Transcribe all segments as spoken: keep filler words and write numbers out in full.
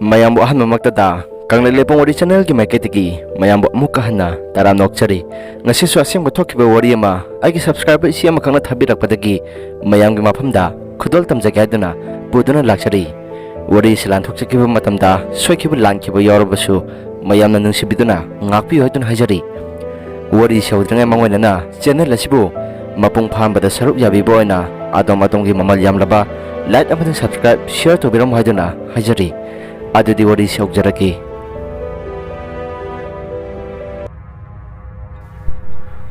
ꯃꯌꯥꯝꯕꯨ ꯑꯍꯥꯟꯕꯃꯛꯇꯗ ꯀꯪꯂꯩ ꯂꯩꯄꯨꯡ ꯋꯥꯔꯤ ꯆꯦꯅꯦꯜꯒꯤ ꯃꯥꯏꯀꯩꯗꯒꯤ ꯃꯌꯥꯝꯕꯨ ꯑꯃꯨꯛꯀ ꯍꯟꯅ ꯇꯔꯥꯝꯅ ꯑꯣꯛꯆꯔꯤ꯫ ꯉꯁꯤꯁꯨ ꯑꯁꯦꯡꯕ ꯊꯣꯛꯈꯤꯕ ꯋꯥꯔꯤ ꯑꯃ ꯑꯩꯒꯤ ꯁꯕꯁꯀ꯭ꯔꯥꯏꯕꯔ ꯏꯆꯦ ꯑꯃꯈꯛꯅ ꯊꯥꯕꯤꯔꯛꯄꯗꯒꯤ ꯃꯌꯥꯝꯒꯤ ꯃꯐꯝꯗ ꯈꯨꯗꯣꯜ ꯇꯝꯖꯒꯦ ꯍꯥꯏꯗꯨꯅ ꯄꯨꯗꯨꯅ ꯂꯥꯛꯆꯔꯤ꯫ ꯋꯥꯔꯤꯁꯤ ꯂꯥꯟꯊꯣꯛꯆꯈꯤꯕ ꯃꯇꯝꯗ ꯁꯣꯏꯈꯤꯕ ꯂꯥꯟꯈꯤꯕ ꯌꯥꯎꯔꯕꯁꯨ ꯃꯌꯥꯝꯅ ꯅꯨꯡꯁꯤꯕꯤꯗꯨꯅ ꯉꯥꯛꯄꯤꯌꯨ ꯍꯥꯏꯗꯨꯅ ꯍꯥꯏꯖꯔꯤ꯫ ꯋꯥꯔꯤꯁꯤ ꯍꯧꯗ꯭ꯔꯤꯉꯩ ꯃꯥꯡꯑꯣꯏꯅꯅ ꯆꯦꯅꯦꯜ ꯑꯁꯤꯕꯨ ꯃꯄꯨꯡ ꯐꯥꯍꯟꯕꯗ ꯁꯔꯨꯛ ꯌꯥꯕꯤꯕ ꯑꯣꯏꯅ ꯑꯗꯣꯝ ꯑꯗꯣꯝꯒꯤ ꯃꯃꯜ ꯌꯥꯝꯂꯕ ꯂꯥꯏꯛ ꯑꯃꯗꯤ ꯁꯕꯁꯀ꯭ꯔꯥꯏꯕ, ꯁꯤꯌꯔ ꯇꯧꯕꯤꯔꯝꯃꯨ ꯍꯥꯏꯗꯨꯅ ꯍꯥꯏꯖꯔꯤ꯫ ꯑꯗꯨꯗꯤ ꯋꯥꯔꯤꯁꯤ ꯍꯧꯖꯔꯛꯀꯦ꯫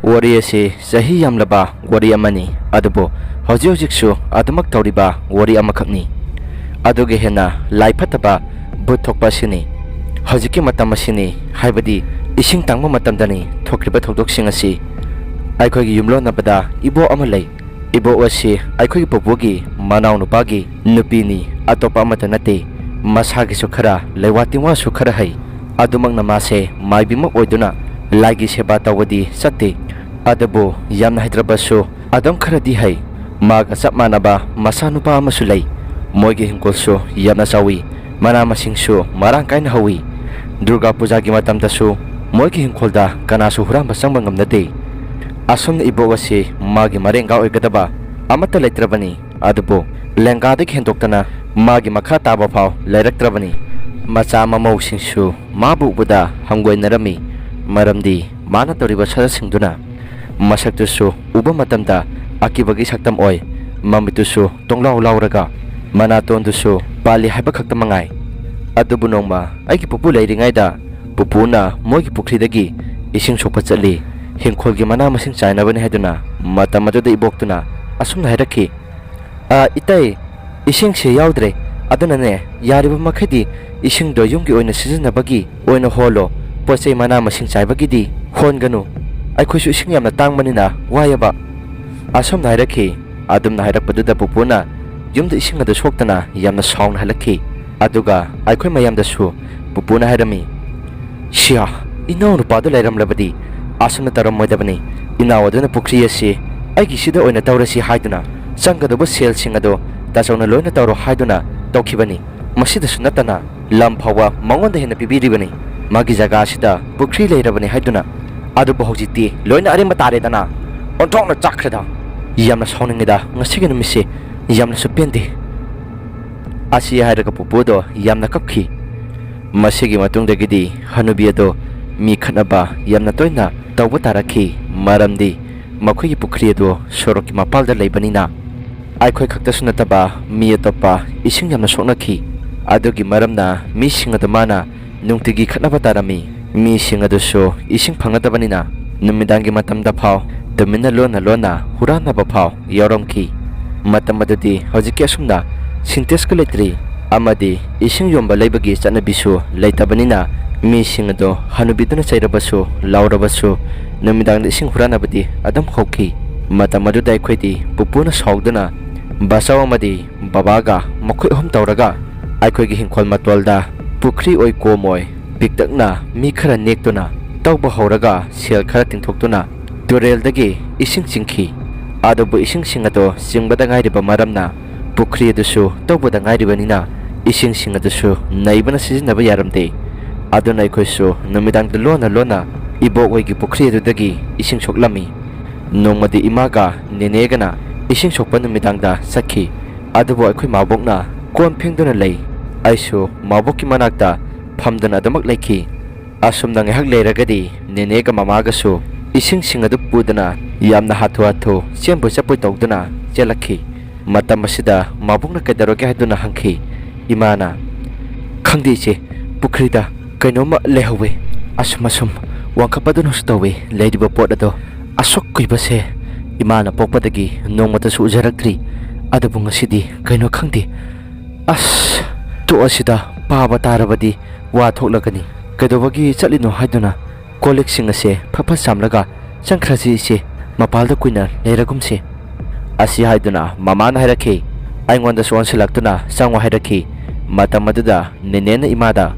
ꯋꯥꯔꯤ ꯑꯁꯤ ꯆꯍꯤ ꯌꯥꯝꯂꯕ ꯋꯥꯔꯤ ꯑꯃꯅꯤ, ꯑꯗꯨꯕꯨ ꯍꯧꯖꯤꯛ ꯍꯧꯖꯤꯛꯁꯨ ꯑꯗꯨꯃꯛ ꯇꯧꯔꯤꯕ ꯋꯥꯔꯤ ꯑꯃꯈꯛꯅꯤ꯫ ꯑꯗꯨꯒ ꯍꯦꯟꯅ ꯂꯥꯏ ꯐꯠꯇꯕ ꯚꯨꯠ ꯊꯣꯛꯄ ꯑꯁꯤꯅꯤ꯫ ꯍꯧꯖꯤꯛꯀꯤ ꯃꯇꯝ ꯑꯁꯤꯅꯤ, ꯍꯥꯏꯕꯗꯤ ꯏꯁꯤꯡ ꯇꯥꯡꯕ ꯃꯇꯝꯗꯅꯤ ꯊꯣꯛꯂꯤꯕ ꯊꯧꯗꯣꯛꯁꯤꯡ ꯑꯁꯤ꯫ ꯑꯩꯈꯣꯏꯒꯤ ꯌꯨꯝꯂꯣꯟꯅꯕꯗ ꯏꯕꯣꯛ ꯑꯃ ꯂꯩ꯫ ꯏꯕꯣꯛ ꯑꯁꯤ ꯑꯩꯈꯣꯏꯒꯤ ꯄꯨꯄꯨꯒꯤ ꯃꯅꯥꯎꯅꯨꯄꯥꯒꯤ ꯅꯨꯄꯤꯅꯤ, ꯑꯇꯣꯞꯄ ꯑꯃꯠꯇ ꯅꯠꯇꯦ꯫ ꯃꯁꯥꯒꯤꯁꯨ ꯈꯔ ꯂꯩꯋꯥ ꯇꯤꯟꯋꯥꯁꯨ ꯈꯔ ꯍꯩ꯫ ꯑꯗꯨꯃꯛꯅ ꯃꯥꯁꯦ ꯃꯥꯏꯕꯤꯃꯛ ꯑꯣꯏꯗꯨꯅ ꯂꯥꯏꯒꯤ ꯁꯦꯕꯥ ꯇꯧꯕꯗꯤ ꯆꯠꯇꯦ꯫ ꯑꯗꯨꯕꯨ ꯌꯥꯝꯅ ꯍꯩꯇ꯭ꯔꯕꯁꯨ ꯑꯗꯨꯝ ꯈꯔꯗꯤ ꯍꯩ꯫ ꯃꯥꯒ ꯆꯞ ꯃꯥꯟꯅꯕ ꯃꯆꯥꯅꯨꯄꯥ ꯑꯃꯁꯨ ꯂꯩ꯫ ꯃꯣꯏꯒꯤ ꯍꯤꯡꯈꯣꯜꯁꯨ ꯌꯥꯝꯅ ꯆꯥꯎꯏ, ꯃꯅꯥ ꯃꯁꯤꯡꯁꯨ ꯃꯔꯥꯡ ꯀꯥꯏꯅ ꯍꯧꯏ꯫ ꯗꯨꯔꯒꯥ ꯄꯨꯖꯥꯒꯤ ꯃꯇꯝꯗꯁꯨ ꯃꯣꯏꯒꯤ ꯍꯤꯡꯈꯣꯜꯗ ꯀꯅꯥꯁꯨ ꯍꯨꯔꯥꯟꯕ ꯆꯪꯕ ꯉꯝꯅꯗꯦ꯫ ꯑꯁꯨꯝꯅ ꯏꯕꯣꯛ ꯑꯁꯤ ꯃꯥꯒꯤ ꯃꯔꯦꯡꯒꯥ ꯑꯣꯏꯒꯗꯕ ꯑꯃꯠꯇ ꯂꯩꯇ꯭ꯔꯕꯅꯤ꯫ ꯑꯗꯨꯕꯨ ꯂꯦꯡꯒꯥꯗꯒꯤ ꯍꯦꯟꯗꯣꯛꯇꯅ ꯃꯥꯒꯤ ꯃꯈꯥ ꯇꯥꯕ ꯐꯥꯎ ꯂꯩꯔꯛꯇ꯭ꯔꯕꯅꯤ꯫ ꯃꯆꯥ ꯃꯃꯧꯁꯤꯡꯁꯨ ꯃꯥꯕꯨ ꯎꯕꯗ ꯍꯪꯒꯣꯏꯅꯔꯝꯃꯤ, ꯃꯔꯝꯗꯤ ꯃꯥꯅ ꯇꯧꯔꯤꯕ ꯁꯥꯖꯠꯁꯤꯡꯗꯨꯅ꯫ ꯃꯁꯛꯇꯨꯁꯨ ꯎꯕ ꯃꯇꯝꯗ ꯑꯀꯤꯕꯒꯤ ꯁꯛꯇꯝ ꯑꯣꯏ꯫ ꯃꯃꯤꯠꯇꯨꯁꯨ ꯇꯣꯡꯂꯥꯎ ꯂꯥꯎꯔꯒ ꯃꯅꯥꯇꯣꯟꯗꯨꯁꯨ ꯄꯥꯜꯂꯤ ꯍꯥꯏꯕ ꯈꯛꯇ ꯃꯉꯥꯏ꯫ ꯑꯗꯨꯕꯨ ꯅꯣꯡꯃ ꯑꯩꯒꯤ ꯄꯨꯄꯨ ꯂꯩꯔꯤꯉꯩꯗ ꯄꯨꯄꯨꯅ ꯃꯣꯏꯒꯤ ꯄꯨꯈ꯭ꯔꯤꯗꯒꯤ ꯏꯁꯤꯡ ꯁꯣꯛꯄ ꯆꯠꯂꯤ, ꯍꯤꯡꯈꯣꯜꯒꯤ ꯃꯅꯥ ꯃꯁꯤꯡ ꯆꯥꯏꯅꯕꯅꯤ ꯍꯥꯏꯗꯨꯅ꯫ ꯃꯇꯝ ꯑꯗꯨꯗ ꯏꯕꯣꯛꯇꯨꯅ ꯑꯁꯨꯝꯅ ꯍꯥꯏꯔꯛꯈꯤ, "ꯑ, ꯏꯇꯩ, ꯏꯁꯤꯡꯁꯦ ꯌꯥꯎꯗ꯭ꯔꯦ, ꯑꯗꯨꯅꯅꯦ, ꯌꯥꯔꯤꯕ ꯃꯈꯩꯗꯤ ꯏꯁꯤꯡꯗꯣ ꯌꯨꯝꯒꯤ ꯑꯣꯏꯅ ꯁꯤꯖꯤꯟꯅꯕꯒꯤ ꯑꯣꯏꯅ ꯍꯣꯜꯂꯣ, ꯄꯣꯠ ꯆꯩ ꯃꯅꯥ ꯃꯁꯤꯡ ꯆꯥꯏꯕꯒꯤꯗꯤ ꯍꯣꯟꯒꯅꯨ, ꯑꯩꯈꯣꯏꯁꯨ ꯏꯁꯤꯡ ꯌꯥꯝꯅ ꯇꯥꯡꯕꯅꯤꯅ ꯋꯥꯏꯑꯕ"꯫ ꯑꯁꯨꯝꯅ ꯍꯥꯏꯔꯛꯈꯤ꯫ ꯑꯗꯨꯝꯅ ꯍꯥꯏꯔꯛꯄꯗꯨꯗ ꯄꯨꯄꯨꯅ ꯌꯨꯝꯗ ꯏꯁꯤꯡ ꯑꯗꯨ ꯁꯣꯛꯇꯅ ꯌꯥꯝꯅ ꯁꯥꯎꯅ ꯍꯜꯂꯛꯈꯤ꯫ ꯑꯗꯨꯒ ꯑꯩꯈꯣꯏ ꯃꯌꯥꯝꯗꯁꯨ ꯄꯨꯄꯨꯅ ꯍꯥꯏꯔꯝꯃꯤ, "ꯁꯤꯌꯥ, ꯏꯅꯥꯎ ꯅꯨꯄꯥꯗꯨ ꯂꯩꯔꯝꯂꯕꯗꯤ ꯑꯁꯨꯝꯅ ꯇꯧꯔꯝꯃꯣꯏꯗꯕꯅꯤ꯫ ꯏꯅꯥꯎ ꯑꯗꯨꯅ ꯄꯨꯈ꯭ꯔꯤ ꯑꯁꯤ ꯑꯩꯒꯤꯁꯤꯗ ꯑꯣꯏꯅ ꯇꯧꯔꯁꯤ ꯍꯥꯏꯗꯨꯅ ꯆꯪꯒꯗꯧꯕ ꯁꯦꯜꯁꯤꯡ ꯑꯗꯨ ꯇꯥꯆꯧꯅ ꯂꯣꯏꯅ ꯇꯧꯔꯣ ꯍꯥꯏꯗꯨꯅ ꯇꯧꯈꯤꯕꯅꯤ꯫ ꯃꯁꯤꯗꯁꯨ ꯅꯠꯇꯅ ꯂꯝ ꯐꯥꯎꯕ ꯃꯉꯣꯟꯗ ꯍꯦꯟꯅ ꯄꯤꯕꯤꯔꯤꯕꯅꯤ꯫ ꯃꯥꯒꯤ ꯖꯒꯥ ꯑꯁꯤꯗ ꯄꯨꯈ꯭ꯔꯤ ꯂꯩꯔꯕꯅꯤ ꯍꯥꯏꯗꯨꯅ꯫ ꯑꯗꯨꯕꯨ ꯍꯧꯖꯤꯛꯇꯤ ꯂꯣꯏꯅ ꯑꯔꯦꯝꯕ ꯇꯥꯔꯦꯗꯅ꯫ ꯑꯣꯟꯊꯣꯛꯅ ꯆꯥꯛꯈ꯭ꯔꯦꯗ꯫ ꯌꯥꯝꯅ ꯁꯥꯎꯅꯤꯡꯉꯤꯗ ꯉꯁꯤꯒꯤ ꯅꯨꯃꯤꯠꯁꯤ꯫ ꯌꯥꯝꯅꯁꯨ ꯄꯦꯟꯗꯦ꯫ ꯑꯁꯤ ꯍꯥꯏꯔꯒ ꯄꯨꯄꯨꯗꯣ ꯌꯥꯝꯅ ꯀꯞꯈꯤ꯫ ꯃꯁꯤꯒꯤ ꯃꯇꯨꯡꯗꯒꯤꯗꯤ ꯍꯅꯨꯕꯤ ꯑꯗꯣ ꯃꯤ ꯈꯠꯅꯕ ꯌꯥꯝꯅ ꯇꯣꯏꯅ ꯇꯧꯕ ꯇꯥꯔꯛꯈꯤ, ꯃꯔꯝꯗꯤ ꯃꯈꯣꯏꯒꯤ ꯄꯨꯈ꯭ꯔꯤ ꯑꯗꯨ ꯁꯣꯔꯣꯛꯀꯤ ꯃꯄꯥꯜꯗ ꯂꯩꯕꯅꯤꯅ꯫ ꯑꯩꯈꯣꯏ ꯈꯛꯇꯁꯨ ꯅꯠꯇꯕ ꯃꯤ ꯑꯇꯣꯞꯄ ꯏꯁꯤꯡ ꯌꯥꯝꯅ ꯁꯣꯛꯅꯈꯤ꯫ ꯑꯗꯨꯒꯤ ꯃꯔꯝꯅ ꯃꯤꯁꯤꯡ ꯑꯗꯨ ꯃꯥꯅ ꯅꯨꯡꯇꯤꯒꯤ ꯈꯠꯅꯕ ꯇꯥꯔꯝꯃꯤ꯫ ꯃꯤꯁꯤꯡ ꯑꯗꯨꯁꯨ ꯏꯁꯤꯡ ꯐꯪꯅꯗꯕꯅꯤꯅ ꯅꯨꯃꯤꯗꯥꯡꯒꯤ ꯃꯇꯝꯗ ꯐꯥꯎ ꯇꯨꯃꯤꯟꯅ ꯂꯣꯟꯅ ꯂꯣꯟꯅ ꯍꯨꯔꯥꯟꯅꯕ ꯐꯥꯎ ꯌꯥꯎꯔꯝꯈꯤ꯫ ꯃꯇꯝ ꯑꯗꯨꯗꯤ ꯍꯧꯖꯤꯛꯀꯤ ꯑꯁꯨꯝꯅ ꯁꯤꯟꯇꯦꯛꯁꯀ ꯂꯩꯇ꯭ꯔꯤ ꯑꯃꯗꯤ ꯏꯁꯤꯡ ꯌꯣꯟꯕ ꯂꯩꯕꯒꯤ ꯆꯠꯅꯕꯤꯁꯨ ꯂꯩꯇꯕꯅꯤꯅ ꯃꯤꯁꯤꯡ ꯑꯗꯨ ꯍꯅꯨꯕꯤꯗꯨꯅ ꯆꯩꯔꯕꯁꯨ ꯂꯥꯎꯔꯕꯁꯨ ꯅꯨꯃꯤꯗꯥꯡꯗ ꯏꯁꯤꯡ ꯍꯨꯔꯥꯟꯅꯕꯗꯤ ꯑꯗꯨꯝ ꯍꯧꯈꯤ꯫ ꯃꯇꯝ ꯑꯗꯨꯗ ꯑꯩꯈꯣꯏꯗꯤ ꯄꯨꯄꯨꯅ ꯁꯥꯎꯗꯨꯅ ꯕꯥꯆꯧ ꯑꯃꯗꯤ ꯕꯕꯥꯒ ꯃꯈꯣꯏ ꯑꯍꯨꯝ ꯇꯧꯔꯒ ꯑꯩꯈꯣꯏꯒꯤ ꯍꯤꯡꯈꯣꯜ ꯃꯇꯣꯜꯗ ꯄꯨꯈ꯭ꯔꯤ ꯑꯣꯏ ꯀꯣꯝ ꯑꯣꯏ ꯄꯤꯛꯇꯛꯅ ꯃꯤ ꯈꯔ ꯅꯦꯛꯇꯨꯅ ꯇꯧꯕ ꯍꯧꯔꯒ ꯁꯦꯜ ꯈꯔ ꯇꯤꯡꯊꯣꯛꯇꯨꯅ ꯇꯨꯔꯦꯜꯗꯒꯤ ꯏꯁꯤꯡ ꯆꯤꯡꯈꯤ꯫ ꯑꯗꯨꯕꯨ ꯏꯁꯤꯡꯁꯤꯡ ꯑꯗꯨ ꯆꯤꯡꯕꯗ ꯉꯥꯏꯔꯤꯕ ꯃꯔꯝꯅ ꯄꯨꯈ꯭ꯔꯤ ꯑꯗꯨꯁꯨ ꯇꯧꯕꯗ ꯉꯥꯏꯔꯤꯕꯅꯤꯅ ꯏꯁꯤꯡꯁꯤꯡ ꯑꯗꯨꯁꯨ ꯅꯩꯕꯅ ꯁꯤꯖꯤꯟꯅꯕ ꯌꯥꯔꯝꯗꯦ꯫ ꯑꯗꯨꯅ ꯑꯩꯈꯣꯏꯁꯨ ꯅꯨꯃꯤꯗꯥꯡꯗ ꯂꯣꯟꯅ ꯂꯣꯟꯅ ꯏꯕꯣꯛ ꯍꯣꯏꯒꯤ ꯄꯨꯈ꯭ꯔꯤ ꯑꯗꯨꯗꯒꯤ ꯏꯁꯤꯡ ꯁꯣꯛꯂꯝꯃꯤ꯫ ꯅꯣꯡꯃꯗꯤ ꯏꯃꯥꯒ ꯅꯦꯅꯦꯒꯅ ꯏꯁꯤꯡ ꯁꯣꯛꯄ ꯅꯨꯃꯤꯗꯥꯡꯗ ꯆꯠꯈꯤ꯫ ꯑꯗꯨꯕꯨ ꯑꯩꯈꯣꯏ ꯃꯥꯕꯣꯛꯅ ꯀꯣꯟ ꯐꯦꯡꯗꯨꯅ ꯂꯩ꯫ ꯑꯩꯁꯨ ꯃꯥꯕꯣꯛꯀꯤ ꯃꯅꯥꯛꯇ ꯐꯝꯗꯨꯅ ꯑꯗꯨꯃꯛ ꯂꯩꯈꯤ꯫ ꯑꯁꯨꯝꯅ ꯉꯥꯏꯍꯥꯛ ꯂꯩꯔꯒꯗꯤ ꯅꯦꯅꯦꯒ ꯃꯃꯥꯒꯁꯨ ꯏꯁꯤꯡꯁꯤꯡ ꯑꯗꯨ ꯄꯨꯗꯨꯅ ꯌꯥꯝꯅ ꯍꯥꯊꯨ ꯍꯥꯊꯨ ꯆꯦꯟꯕꯣꯏ ꯆꯠꯄꯣꯏ ꯇꯧꯗꯨꯅ ꯆꯦꯜꯂꯛꯈꯤ꯫ ꯃꯇꯝ ꯑꯁꯤꯗ ꯃꯥꯕꯣꯛꯅ ꯀꯩꯗꯧꯔꯒꯦ ꯍꯥꯏꯗꯨꯅ ꯍꯪꯈꯤ꯫ ꯏꯃꯥꯅ, "ꯈꯪꯗꯦ ꯏꯆꯦ, ꯄꯨꯈ꯭ꯔꯤꯗ ꯀꯩꯅꯣꯝꯃ ꯂꯩꯍꯧꯋꯦ꯫ ꯑꯁꯨꯝ ꯑꯁꯨꯝ ꯋꯥꯡꯈꯠꯄꯗꯨꯅꯁꯨ ꯇꯧꯋꯤ꯫ ꯂꯩꯔꯤꯕ ꯄꯣꯠ ꯑꯗꯣ ꯑꯁꯨꯛ ꯀꯨꯏꯕꯁꯦ ꯏꯃꯥꯅ ꯄꯣꯛꯄꯗꯒꯤ ꯅꯣꯡꯃꯇꯁꯨ ꯎꯖꯔꯛꯇ꯭ꯔꯤ꯫ ꯑꯗꯨꯕꯨ ꯉꯁꯤꯗꯤ ꯀꯩꯅꯣ ꯈꯪꯗꯦ꯫ ꯑꯁ, ꯇꯣꯛꯑꯁꯤꯗ, ꯄꯥꯕ ꯇꯥꯔꯕꯗꯤ ꯋꯥ ꯊꯣꯛꯂꯒꯅꯤ꯫ ꯀꯩꯗꯧꯕꯒꯤ ꯆꯠꯂꯤꯅꯣ ꯍꯥꯏꯗꯨꯅ ꯀꯣꯜ ꯂꯤꯛꯁꯤꯡ ꯑꯁꯦ ꯐꯠ ꯐꯠ ꯆꯥꯝꯂꯒ ꯆꯪꯈ꯭ꯔꯁꯤ ꯏꯆꯦ, ꯃꯄꯥꯜꯗ ꯀꯨꯏꯅ ꯂꯩꯔꯒꯨꯝꯁꯤ"꯫ ꯑꯁꯤ ꯍꯥꯏꯗꯨꯅ ꯃꯃꯥꯅ ꯍꯥꯏꯔꯛꯈꯤ꯫ ꯑꯩꯉꯣꯟꯗꯁꯨ ꯑꯣꯟꯁꯤꯜꯂꯛꯇꯨꯅ ꯆꯪꯉꯣ ꯍꯥꯏꯔꯛꯈꯤ꯫ ꯃꯇꯝ ꯑꯗꯨꯗ ꯅꯦꯅꯦꯅ ꯏꯃꯥꯗ,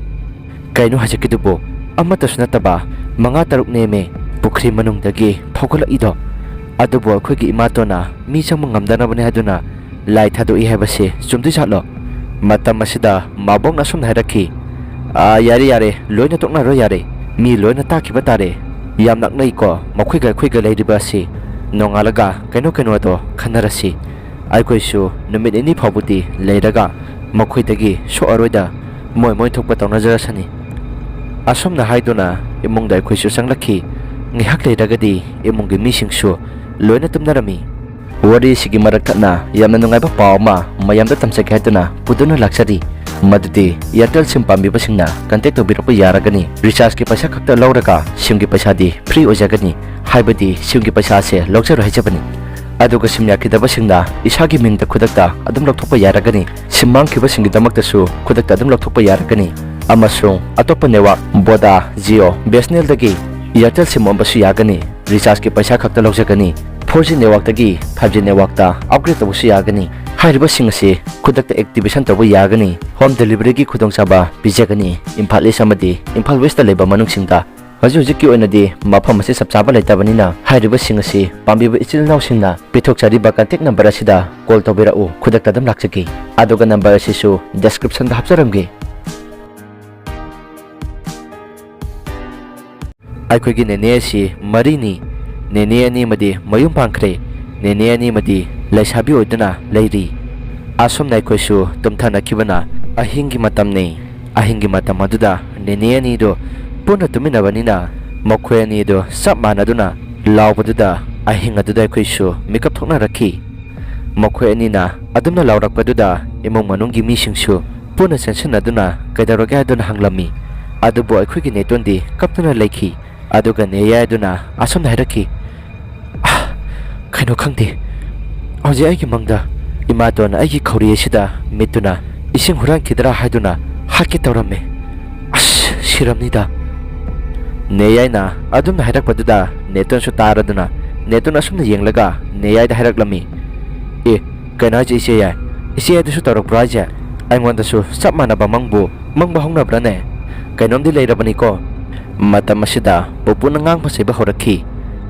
"ꯀꯩꯅꯣ ꯍꯧꯖꯤꯛꯀꯤꯗꯨꯕꯨ? ꯑꯃꯠꯇꯁꯨ ꯅꯠꯇꯕ ꯃꯉꯥ ꯇꯔꯨꯛ ꯅꯦꯝꯃꯦ ꯄꯨꯈ꯭ꯔꯤ ꯃꯅꯨꯡꯗꯒꯤ ꯊꯧꯒꯠꯂꯛꯏꯗꯣ꯫ ꯑꯗꯨꯕꯨ ꯑꯩꯈꯣꯏꯒꯤ ꯏꯃꯥꯇꯣꯟꯅ ꯃꯤ ꯆꯪꯕ ꯉꯝꯗꯅꯕꯅꯤ ꯍꯥꯏꯗꯨꯅ ꯂꯥꯏ ꯊꯥꯗꯣꯛꯏ ꯍꯥꯏꯕꯁꯦ ꯆꯨꯝꯗꯣꯏꯖꯥꯠꯂꯣ?" ꯃꯇꯝ ꯑꯁꯤꯗ ꯃꯥꯕꯣꯛꯅ ꯑꯁꯨꯝꯅ ꯍꯥꯏꯔꯛꯈꯤ, "ꯑꯥ, ꯌꯥꯔꯦ, ꯌꯥꯔꯦ, ꯂꯣꯏꯅ ꯇꯣꯛꯅꯔꯣ, ꯌꯥꯔꯦ꯫ ꯃꯤ ꯂꯣꯏꯅ ꯇꯥꯈꯤꯕ ꯇꯥꯔꯦ꯫ ꯌꯥꯝ ꯅꯛꯅꯩꯀꯣ ꯃꯈꯣꯏꯒ ꯑꯩꯈꯣꯏꯒ ꯂꯩꯔꯤꯕ ꯑꯁꯤ꯫ ꯅꯣꯡꯉꯥꯜꯂꯒ ꯀꯩꯅꯣ ꯀꯩꯅꯣꯗꯣ ꯈꯟꯅꯔꯁꯤ꯫ ꯑꯩꯈꯣꯏꯁꯨ ꯅꯨꯃꯤꯠ ꯅꯤꯅꯤ ꯐꯥꯎꯕꯗꯤ ꯂꯩꯔꯒ ꯃꯈꯣꯏꯗꯒꯤ ꯁꯣꯛꯑꯔꯣꯏꯗ, ꯃꯣꯏ ꯃꯣꯏ ꯊꯣꯛꯄ ꯇꯧꯅꯖꯔꯁꯅꯤ"꯫ ꯑꯁꯨꯝꯅ ꯍꯥꯏꯗꯨꯅ ꯏꯃꯨꯡꯗ ꯑꯩꯈꯣꯏꯁꯨ ꯆꯪꯂꯛꯈꯤ꯫ ꯉꯥꯏꯍꯥꯛ ꯂꯩꯔꯒꯗꯤ ꯏꯃꯨꯡꯒꯤ ꯃꯤꯁꯤꯡꯁꯨ ꯂꯣꯏꯅ ꯇꯨꯝꯅꯔꯝꯃꯤ꯫ ꯋꯥꯔꯤꯁꯤꯒꯤ ꯃꯔꯛ ꯊꯠꯅ ꯌꯥꯝꯅ ꯅꯨꯡꯉꯥꯏꯕ ꯄꯥꯎ ꯑꯃ ꯃꯌꯥꯝꯗ ꯇꯝꯖꯒꯦ ꯍꯥꯏꯗꯨꯅ ꯄꯨꯗꯨꯅ ꯂꯥꯛꯆꯔꯤ꯫ ꯃꯗꯨꯗꯤ Airtel ꯁꯤꯝ ꯄꯥꯝꯕꯤꯕꯁꯤꯡꯅ ꯀꯟꯇꯦꯛ ꯇꯧꯕꯤꯔꯛꯄ ꯌꯥꯔꯒꯅꯤ꯫ ꯔꯤꯆꯥꯔꯖꯀꯤ ꯄꯩꯁꯥ ꯈꯛꯇ ꯂꯧꯔꯒ ꯁꯤꯝꯒꯤ ꯄꯩꯁꯥꯗꯤ ꯐ꯭ꯔꯤ ꯑꯣꯏꯖꯒꯅꯤ, ꯍꯥꯏꯕꯗꯤ ꯁꯤꯝꯒꯤ ꯄꯩꯁꯥꯁꯦ ꯂꯧꯖꯔꯣꯏ ꯍꯥꯏꯖꯕꯅꯤ꯫ ꯑꯗꯨꯒ ꯁꯤꯝ ꯌꯥꯈꯤꯗꯕꯁꯤꯡꯅ ꯏꯁꯥꯒꯤ ꯃꯤꯡꯗ ꯈꯨꯗꯛꯇ ꯑꯗꯨꯝ ꯂꯧꯊꯣꯛꯄ ꯌꯥꯔꯒꯅꯤ꯫ ꯁꯤꯝ ꯃꯥꯡꯈꯤꯕꯁꯤꯡꯒꯤꯗꯃꯛꯇꯁꯨ ꯈꯨꯗꯛꯇ ꯑꯗꯨꯝ ꯂꯧꯊꯣꯛꯄ ꯌꯥꯔꯒꯅꯤ꯫ ꯑꯃꯁꯨꯡ ꯑꯇꯣꯞꯄ network, Voda, Jio, B S N ꯑꯦꯜꯗꯒꯤ Airtel ꯁꯤꯝ ꯑꯣꯟꯕꯁꯨ ꯌꯥꯒꯅꯤ꯫ ꯔꯤꯆꯥꯔꯖꯀꯤ ꯄꯩꯁꯥ ꯈꯛꯇ ꯂꯧꯖꯒꯅꯤ꯫ ꯐꯣꯔ ꯖꯤ ꯅꯦꯠꯋꯥꯛꯇꯒꯤ ꯐꯥꯏꯚ ꯖꯤ ꯅꯦꯠꯋꯥꯛꯇ ꯑꯞꯒ꯭ꯔꯦꯗ ꯇꯧꯕꯁꯨ ꯌꯥꯒꯅꯤ꯫ ꯍꯥꯏꯔꯤꯕꯁꯤꯡ ꯑꯁꯤ ꯈꯨꯗꯛꯇ ꯑꯦꯛꯇꯤꯚꯦꯁꯟ ꯇꯧꯕ ꯌꯥꯒꯅꯤ꯫ ꯍꯣꯝ ꯗꯦꯂꯤꯚꯔꯤꯒꯤ ꯈꯨꯗꯣꯡꯆꯥꯕ ꯄꯤꯖꯒꯅꯤ꯫ ꯏꯝꯐꯥꯜ ꯏꯁ ꯑꯃꯗꯤ ꯏꯝꯐꯥꯜ ꯋꯦꯁꯇ ꯂꯩꯕ ꯃꯅꯨꯡꯁꯤꯡꯗ꯫ ꯍꯧꯖꯤꯛ ꯍꯧꯖꯤꯛꯀꯤ ꯑꯣꯏꯅꯗꯤ ꯃꯐꯝ ꯑꯁꯤ ꯆꯞ ꯆꯥꯕ ꯂꯩꯇꯕꯅꯤꯅ ꯍꯥꯏꯔꯤꯕꯁꯤꯡ ꯑꯁꯤ ꯄꯥꯝꯕꯤꯕ ꯏꯆꯤꯜ ꯏꯅꯥꯎꯁꯤꯡꯅ ꯄꯤꯊꯣꯛꯆꯔꯤꯕ ꯀꯟꯇꯦꯛ ꯅꯝꯕꯔ ꯑꯁꯤꯗ ꯀꯣꯜ ꯇꯧꯕꯤꯔꯛꯎ꯫ ꯈꯨꯗꯛꯇ ꯑꯗꯨꯝ ꯂꯥꯛꯆꯒꯦ꯫ ꯑꯗꯨꯒ ꯅꯝꯕꯔ ꯑꯁꯤꯁꯨ ꯗꯦꯁꯀ꯭ꯔꯤꯞꯁꯟꯗ ꯍꯥꯞꯆꯔꯝꯒꯦ꯫ ꯑꯩꯈꯣꯏꯒꯤ ꯅꯦꯅꯦ ꯑꯁꯤ ꯃꯔꯤꯅꯤ꯫ ꯅꯦꯅꯦ ꯑꯅꯤꯃꯗꯤ ꯃꯌꯨꯝ ꯄꯥꯟꯈ꯭ꯔꯦ꯫ ꯅꯦꯅꯦ ꯑꯅꯤꯃꯗꯤ ꯂꯩꯁꯥꯕꯤ ꯑꯣꯏꯗꯨꯅ ꯂꯩꯔꯤ꯫ ꯑꯁꯨꯝꯅ ꯑꯩꯈꯣꯏꯁꯨ ꯇꯨꯝꯊꯅꯈꯤꯕꯅ ꯑꯍꯤꯡꯒꯤ ꯃꯇꯝꯅꯤ꯫ ꯑꯍꯤꯡꯒꯤ ꯃꯇꯝ ꯑꯗꯨꯗ ꯅꯦꯅꯦ ꯑꯅꯤꯗꯨ ꯄꯨꯟꯅ ꯇꯨꯝꯃꯤꯟꯅꯕꯅꯤꯅ ꯃꯈꯣꯏ ꯑꯅꯤꯗꯨ ꯆꯞ ꯃꯥꯟꯅꯗꯨꯅ ꯂꯥꯎꯕꯗꯨꯗ ꯑꯍꯤꯡ ꯑꯗꯨꯗ ꯑꯩꯈꯣꯏꯁꯨ ꯃꯤꯀꯞ ꯊꯣꯛꯅꯔꯛꯈꯤ꯫ ꯃꯈꯣꯏ ꯑꯅꯤꯅ ꯑꯗꯨꯝꯅ ꯂꯥꯎꯔꯛꯄꯗꯨꯗ ꯏꯃꯨꯡ ꯃꯅꯨꯡꯒꯤ ꯃꯤꯁꯤꯡꯁꯨ ꯄꯨꯟꯅ ꯆꯦꯟꯁꯤꯟꯅꯗꯨꯅ ꯀꯩꯗꯧꯔꯒꯦ ꯍꯥꯏꯗꯨꯅ ꯍꯪꯂꯝꯃꯤ꯫ ꯑꯗꯨꯕꯨ ꯑꯩꯈꯣꯏꯒꯤ ꯅꯦꯇꯣꯟꯗꯤ ꯀꯞꯇꯨꯅ ꯂꯩꯈꯤ꯫ ꯑꯗꯨꯒ ꯅꯦꯌꯥꯏꯗꯨꯅ ꯑꯁꯨꯝꯅ ꯍꯥꯏꯔꯛꯈꯤ, "ꯑꯥ, ꯀꯩꯅꯣ ꯈꯪꯗꯦ꯫ ꯍꯧꯖꯤꯛ ꯑꯩꯒꯤ ꯃꯪꯗ ꯏꯃꯥꯇꯣꯟ ꯑꯩꯒꯤ ꯈꯧꯔꯤ ꯑꯁꯤꯗ ꯃꯤꯠꯇꯨꯅ ꯏꯁꯤꯡ ꯍꯨꯔꯥꯟꯈꯤꯗ꯭ꯔꯥ ꯍꯥꯏꯗꯨꯅ ꯍꯥꯠꯀꯦ ꯇꯧꯔꯝꯃꯦ꯫ ꯑꯁ, ꯁꯤꯔꯝꯅꯤꯗ"꯫ ꯅꯦꯌꯥꯏꯅ ꯑꯗꯨꯝꯅ ꯍꯥꯏꯔꯛꯄꯗꯨꯗ ꯅꯦꯇꯣꯟꯁꯨ ꯇꯥꯔꯗꯨꯅ ꯅꯦꯇꯣꯟ ꯑꯁꯨꯝꯅ ꯌꯦꯡꯂꯒ ꯅꯦꯌꯥꯏꯗ ꯍꯥꯏꯔꯛꯂꯝꯃꯤ, "ꯑꯦ, ꯀꯩꯅꯣ ꯍꯥꯏꯁꯦ ꯏꯆꯦ ꯌꯥꯏ? ꯏꯆꯦ ꯑꯗꯨꯁꯨ ꯇꯧꯔꯛꯄ꯭ꯔꯣ ꯍꯥꯏꯁꯦ? ꯑꯩꯉꯣꯟꯗꯁꯨ ꯆꯞ ꯃꯥꯟꯅꯕ ꯃꯪꯕꯨ ꯃꯪꯕ ꯍꯧꯅꯕ꯭ꯔꯥꯅꯦ? ꯀꯩꯅꯣꯝꯗꯤ ꯂꯩꯔꯕꯅꯤꯀꯣ"꯫ ꯃꯇꯝ ꯑꯁꯤꯗ ꯄꯨꯄꯨꯅ ꯉꯥꯡꯕ ꯆꯩꯕ ꯍꯧꯔꯛꯈꯤ꯫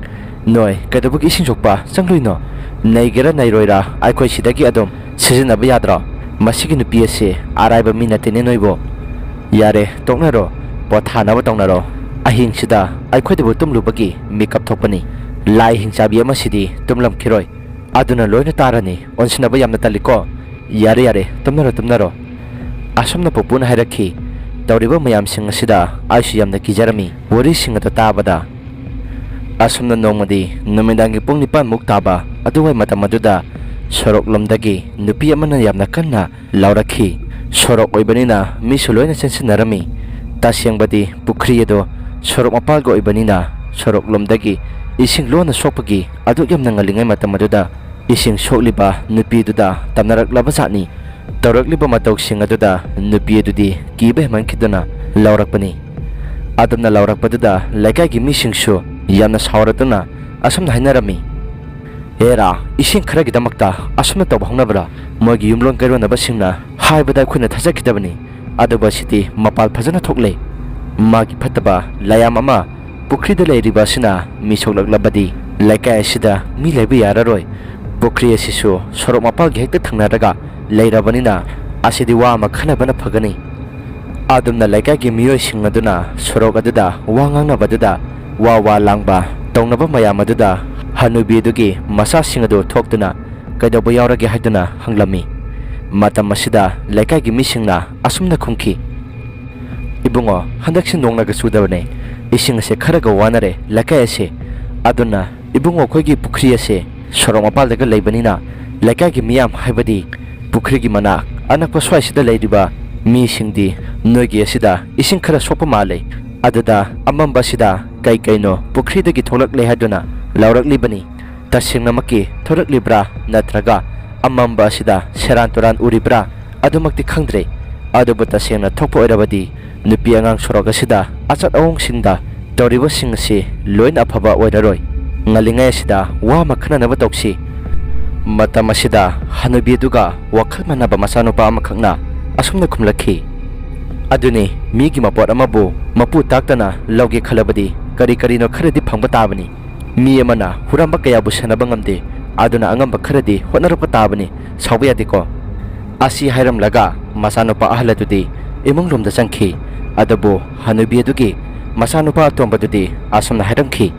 "ꯅꯣꯏ ꯀꯩꯗꯧꯕꯒꯤ ꯏꯁꯤꯡ ꯁꯣꯛꯄ ꯆꯪꯂꯨꯏꯅꯣ? ꯅꯩꯒꯦꯔꯥ ꯅꯩꯔꯣꯏꯔꯥ ꯑꯩꯈꯣꯏ ꯁꯤꯗꯒꯤ ꯑꯗꯨꯝ ꯁꯤꯖꯤꯟꯅꯕ ꯌꯥꯗ꯭ꯔꯣ? "ꯃꯁꯤꯒꯤ ꯅꯨꯄꯤ ꯑꯁꯤ ꯑꯔꯥꯏꯕ ꯃꯤ ꯅꯠꯇꯦꯅꯦ ꯅꯣꯏꯕꯣ꯫ ꯌꯥꯔꯦ, ꯇꯣꯛꯅꯔꯣ, ꯄꯣꯊꯥꯅꯕ ꯇꯧꯅꯔꯣ꯫ ꯑꯍꯤꯡꯁꯤꯗ ꯑꯩꯈꯣꯏꯗꯕꯨ ꯇꯨꯝꯂꯨꯕꯒꯤ ꯃꯤꯀꯞ ꯊꯣꯛꯄꯅꯤ꯫ ꯂꯥꯏ ꯍꯤꯡꯆꯥꯕꯤ ꯑꯃꯁꯤꯗꯤ ꯇꯨꯝꯂꯝꯈꯤꯔꯣꯏ꯫ ꯑꯗꯨꯅ ꯂꯣꯏꯅ ꯇꯥꯔꯅꯤ꯫ ꯑꯣꯟꯁꯤꯟꯅꯕ ꯌꯥꯝꯅ ꯇꯜꯂꯤꯀꯣ꯫ ꯌꯥꯔꯦ, ꯌꯥꯔꯦ, ꯇꯨꯝꯅꯔꯣ, ꯇꯨꯝꯅꯔꯣ"꯫ ꯑꯁꯨꯝꯅ ꯄꯨꯄꯨꯅ ꯍꯥꯏꯔꯛꯈꯤ꯫ ꯇꯧꯔꯤꯕ ꯃꯌꯥꯝꯁꯤꯡ ꯑꯁꯤꯗ ꯑꯩꯁꯨ ꯌꯥꯝꯅ ꯀꯤꯖꯔꯝꯃꯤ ꯋꯥꯔꯤꯁꯤꯡ ꯑꯗꯨ ꯇꯥꯕꯗ꯫ ꯑꯁꯨꯝꯅ ꯅꯣꯡꯃꯗꯤ ꯅꯨꯃꯤꯗꯥꯡꯒꯤ ꯄꯨꯡ ꯅꯤꯄꯥꯟꯃꯨꯛ ꯇꯥꯕ ꯑꯗꯨꯋꯥꯏ ꯃꯇꯝ ꯑꯗꯨꯗ ꯁꯣꯔꯣꯛ ꯂꯣꯝꯗꯒꯤ ꯅꯨꯄꯤ ꯑꯃꯅ ꯌꯥꯝꯅ ꯀꯟꯅ ꯂꯥꯎꯔꯛꯈꯤ꯫ ꯁꯣꯔꯣꯛ ꯑꯣꯏꯕꯅꯤꯅ ꯃꯤꯁꯨ ꯂꯣꯏꯅ ꯆꯦꯟꯁꯤꯟꯅꯔꯝꯃꯤ꯫ ꯇꯁꯦꯡꯕꯗꯤ ꯄꯨꯈ꯭ꯔꯤ ꯑꯗꯣ ꯁꯣꯔꯣꯛ ꯃꯄꯥꯜꯒ ꯑꯣꯏꯕꯅꯤꯅ ꯁꯣꯔꯣꯛ ꯂꯣꯝꯗꯒꯤ ꯏꯁꯤꯡ ꯂꯣꯟꯅ ꯁꯣꯛꯄꯒꯤ ꯑꯗꯨꯛ ꯌꯥꯝꯅ ꯉꯜꯂꯤꯉꯩ ꯃꯇꯝ ꯑꯗꯨꯗ ꯏꯁꯤꯡ ꯁꯣꯛꯂꯤꯕ ꯅꯨꯄꯤꯗꯨꯗ ꯇꯝꯅꯔꯛꯂꯕ ꯖꯥꯠꯅꯤ꯫ ꯇꯧꯔꯛꯂꯤꯕ ꯃꯇꯧꯁꯤꯡ ꯑꯗꯨꯗ ꯅꯨꯄꯤ ꯑꯗꯨꯗꯤ ꯀꯤꯕ ꯍꯦꯟꯃꯟꯈꯤꯗꯨꯅ ꯂꯥꯎꯔꯛꯄꯅꯤ꯫ ꯑꯗꯨꯝꯅ ꯂꯥꯎꯔꯛꯄꯗꯨꯗ ꯂꯩꯀꯥꯏꯒꯤ ꯃꯤꯁꯤꯡꯁꯨ ꯌꯥꯝꯅ ꯁꯥꯎꯔꯗꯨꯅ ꯑꯁꯨꯝꯅ ꯍꯥꯏꯅꯔꯝꯃꯤ, "ꯑꯦꯔꯥ, ꯏꯁꯤꯡ ꯈꯔꯒꯤꯗꯃꯛꯇ ꯑꯁꯨꯝꯅ ꯇꯧꯕ ꯍꯧꯅꯕ꯭ꯔꯥ? ꯃꯣꯏꯒꯤ ꯌꯨꯝꯂꯣꯟ ꯀꯩꯔꯣꯟꯅꯕꯁꯤꯡꯅ ꯍꯥꯏꯕꯗ ꯑꯩꯈꯣꯏꯅ ꯊꯥꯖꯈꯤꯗꯕꯅꯤ꯫ ꯑꯗꯨꯕꯨ ꯑꯁꯤꯗꯤ ꯃꯄꯥꯜ ꯐꯖꯅ ꯊꯣꯛꯂꯦ꯫ ꯃꯥꯒꯤ ꯐꯠꯇꯕ ꯂꯥꯌꯥꯝ ꯑꯃ ꯄꯨꯈ꯭ꯔꯤꯗ ꯂꯩꯔꯤꯕ ꯑꯁꯤꯅ ꯃꯤ ꯁꯣꯛꯂꯛꯂꯕꯗꯤ ꯂꯩꯀꯥꯏ ꯑꯁꯤꯗ ꯃꯤ ꯂꯩꯕ ꯌꯥꯔꯔꯣꯏ꯫ ꯄꯨꯈ꯭ꯔꯤ ꯑꯁꯤꯁꯨ ꯁꯣꯔꯣꯛ ꯃꯄꯥꯜꯒꯤ ꯍꯦꯛꯇ ꯊꯪꯅꯔꯒ ꯂꯩꯔꯕꯅꯤꯅ ꯑꯁꯤꯗꯤ ꯋꯥ ꯑꯃ ꯈꯟꯅꯕꯅ ꯐꯒꯅꯤ"꯫ ꯑꯗꯨꯝꯅ ꯂꯩꯀꯥꯏꯒꯤ ꯃꯤꯑꯣꯏꯁꯤꯡ ꯑꯗꯨꯅ ꯁꯣꯔꯣꯛ ꯑꯗꯨꯗ ꯋꯥ ꯉꯥꯡꯅꯕꯗꯨꯗ, ꯋꯥ ꯋꯥ ꯂꯥꯡꯕ ꯇꯧꯅꯕ ꯃꯌꯥꯝ ꯑꯗꯨꯗ ꯍꯅꯨꯕꯤ ꯑꯗꯨꯒꯤ ꯃꯆꯥꯁꯤꯡ ꯑꯗꯨ ꯊꯣꯛꯇꯨꯅ "ꯀꯩꯗꯧꯕ ꯌꯥꯎꯔꯒꯦ?" ꯍꯥꯏꯗꯨꯅ ꯍꯪꯂꯝꯃꯤ꯫ ꯃꯇꯝ ꯑꯁꯤꯗ ꯂꯩꯀꯥꯏꯒꯤ ꯃꯤꯁꯤꯡꯅ ꯑꯁꯨꯝꯅ ꯈꯨꯝꯈꯤ, "ꯏꯕꯨꯡꯉꯣ, ꯍꯟꯗꯛꯁꯤ ꯅꯣꯡꯅꯒ ꯆꯨꯗꯕꯅꯦ꯫ ꯏꯁꯤꯡ ꯑꯁꯦ ꯈꯔꯒ ꯋꯥꯅꯔꯦ ꯂꯩꯀꯥꯏ ꯑꯁꯦ꯫ ꯑꯗꯨꯅ ꯏꯕꯨꯡꯉꯣ, ꯑꯩꯈꯣꯏꯒꯤ ꯄꯨꯈ꯭ꯔꯤ ꯑꯁꯦ ꯁꯣꯔꯣꯛ ꯃꯄꯥꯜꯗꯒ ꯂꯩꯕꯅꯤꯅ ꯂꯩꯀꯥꯏꯒꯤ ꯃꯤꯌꯥꯝ, ꯍꯥꯏꯕꯗꯤ ꯄꯨꯈ꯭ꯔꯤꯒꯤ ꯃꯅꯥꯛ ꯑꯅꯛꯄ ꯁ꯭ꯋꯥꯏꯁꯤꯗ ꯂꯩꯔꯤꯕ ꯃꯤꯁꯤꯡꯗꯤ ꯅꯣꯏꯒꯤ ꯑꯁꯤꯗ ꯏꯁꯤꯡ ꯈꯔ ꯁꯣꯛꯄ ꯃꯥꯜꯂꯦ꯫ ꯑꯗꯨꯗ ꯑꯃꯝꯕ ꯑꯁꯤꯗ ꯀꯩ ꯀꯩꯅꯣ ꯄꯨꯈ꯭ꯔꯤꯗꯒꯤ ꯊꯣꯛꯂꯛꯂꯦ ꯍꯥꯏꯗꯨꯅ ꯂꯥꯎꯔꯛꯂꯤꯕꯅꯤ꯫ ꯇꯁꯦꯡꯅꯃꯛꯀꯤ ꯊꯣꯛꯂꯛꯂꯤꯕ꯭ꯔꯥ ꯅꯠꯇ꯭ꯔꯒ ꯑꯃꯝꯕ ꯑꯁꯤꯗ ꯁꯦꯔꯥꯟ ꯇꯨꯔꯥꯟ ꯎꯔꯤꯕ꯭ꯔꯥ? ꯑꯗꯨꯃꯛꯇꯤ ꯈꯪꯗ꯭ꯔꯦ꯫ ꯑꯗꯨꯕꯨ ꯇꯁꯦꯡꯅ ꯊꯣꯛꯄ ꯑꯣꯏꯔꯕꯗꯤ ꯅꯨꯄꯤ ꯑꯉꯥꯡ ꯁꯣꯔꯣꯛ ꯑꯁꯤꯗ ꯑꯆꯠ ꯑꯑꯣꯡꯁꯤꯡꯗ ꯇꯧꯔꯤꯕꯁꯤꯡ ꯑꯁꯤ ꯂꯣꯏꯅ ꯑꯐꯕ ꯑꯣꯏꯔꯔꯣꯏ꯫ ꯉꯜꯂꯤꯉꯩ ꯑꯁꯤꯗ ꯋꯥ ꯑꯃ ꯈꯟꯅꯅꯕ ꯇꯧꯁꯤ"꯫ ꯃꯇꯝ ꯑꯁꯤꯗ ꯍꯅꯨꯕꯤ ꯑꯗꯨꯒ ꯋꯥꯈꯜ ꯃꯥꯟꯅꯕ ꯃꯆꯥꯅꯨꯄꯥ ꯑꯃꯈꯛꯅ ꯑꯁꯨꯝꯅ ꯈꯨꯝꯂꯛꯈꯤ, "ꯑꯗꯨꯅꯤ, ꯃꯤꯒꯤ ꯃꯄꯣꯠ ꯑꯃꯕꯨ ꯃꯄꯨ ꯇꯥꯛꯇꯅ ꯂꯧꯒꯦ ꯈꯜꯂꯕꯗꯤ ꯀꯔꯤ ꯀꯔꯤꯅꯣ ꯈꯔꯗꯤ ꯐꯪꯕ ꯇꯥꯕꯅꯤ꯫ ꯃꯤ ꯑꯃꯅ ꯍꯨꯔꯥꯟꯕ ꯀꯌꯥꯕꯨ ꯁꯦꯟꯅꯕ ꯉꯝꯗꯦ꯫ ꯑꯗꯨꯅ ꯑꯉꯝꯕ ꯈꯔꯗꯤ ꯍꯣꯠꯅꯔꯛꯄ ꯇꯥꯕꯅꯤ꯫ ꯁꯥꯎꯕ ꯌꯥꯗꯦꯀꯣ"꯫ ꯑꯁꯤ ꯍꯥꯏꯔꯝꯂꯒ ꯃꯆꯥꯅꯨꯄꯥ ꯑꯍꯜ ꯑꯗꯨꯗꯤ ꯏꯃꯨꯡ ꯂꯣꯝꯗ ꯆꯪꯈꯤ꯫ ꯑꯗꯨꯕꯨ ꯍꯅꯨꯕꯤ ꯑꯗꯨꯒꯤ ꯃꯆꯥꯅꯨꯄꯥ ꯑꯇꯣꯝꯕꯗꯨꯗꯤ ꯑꯁꯨꯝꯅ ꯍꯥꯏꯔꯝꯈꯤ,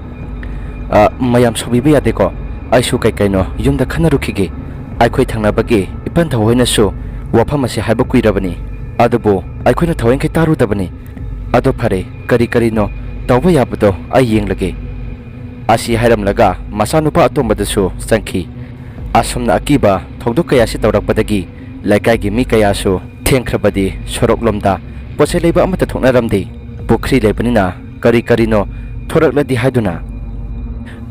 "ꯑ, ꯃꯌꯥꯝ ꯁꯥꯎꯕꯤꯕ ꯌꯥꯗꯦꯀꯣ꯫ ꯑꯩꯁꯨ ꯀꯩ ꯀꯩꯅꯣ ꯌꯨꯝꯗ ꯈꯟꯅꯔꯨꯈꯤꯒꯦ꯫ ꯑꯩꯈꯣꯏ ꯊꯪꯅꯕꯒꯤ ꯏꯄꯟꯊꯧ ꯍꯣꯏꯅꯁꯨ ꯋꯥꯐꯝ ꯑꯁꯤ ꯍꯥꯏꯕ ꯀꯨꯏꯔꯕꯅꯤ꯫ ꯑꯗꯨꯕꯨ ꯑꯩꯈꯣꯏꯅ ꯊꯑꯣꯏꯈꯩ ꯇꯥꯔꯨꯗꯕꯅꯤ꯫ ꯑꯗꯣ ꯐꯔꯦ, ꯀꯔꯤ ꯀꯔꯤꯅꯣ ꯇꯧꯕ ꯌꯥꯕꯗꯣ ꯑꯩ ꯌꯦꯡꯂꯒꯦ"꯫ ꯑꯁꯤ ꯍꯥꯏꯔꯝꯂꯒ ꯃꯆꯥꯅꯨꯄꯥ ꯑꯇꯣꯝꯕꯗꯨꯁꯨ ꯆꯪꯈꯤ꯫ ꯑꯁꯨꯝꯅ ꯑꯀꯤꯕ ꯊꯧꯗꯣꯛ ꯀꯌꯥꯁꯤ ꯇꯧꯔꯛꯄꯗꯒꯤ ꯂꯩꯀꯥꯏꯒꯤ ꯃꯤ ꯀꯌꯥꯁꯨ ꯊꯦꯡꯈ꯭ꯔꯕꯗꯤ ꯁꯣꯔꯣꯛꯂꯣꯝꯗ ꯄꯣꯠ ꯆꯩ ꯂꯩꯕ ꯑꯃꯠꯇ ꯊꯣꯛꯅꯔꯝꯗꯦ꯫ ꯄꯨꯈ꯭ꯔꯤ ꯂꯩꯕꯅꯤꯅ ꯀꯔꯤ ꯀꯔꯤꯅꯣ ꯊꯣꯔꯛꯂꯗꯤ ꯍꯥꯏꯗꯨꯅ꯫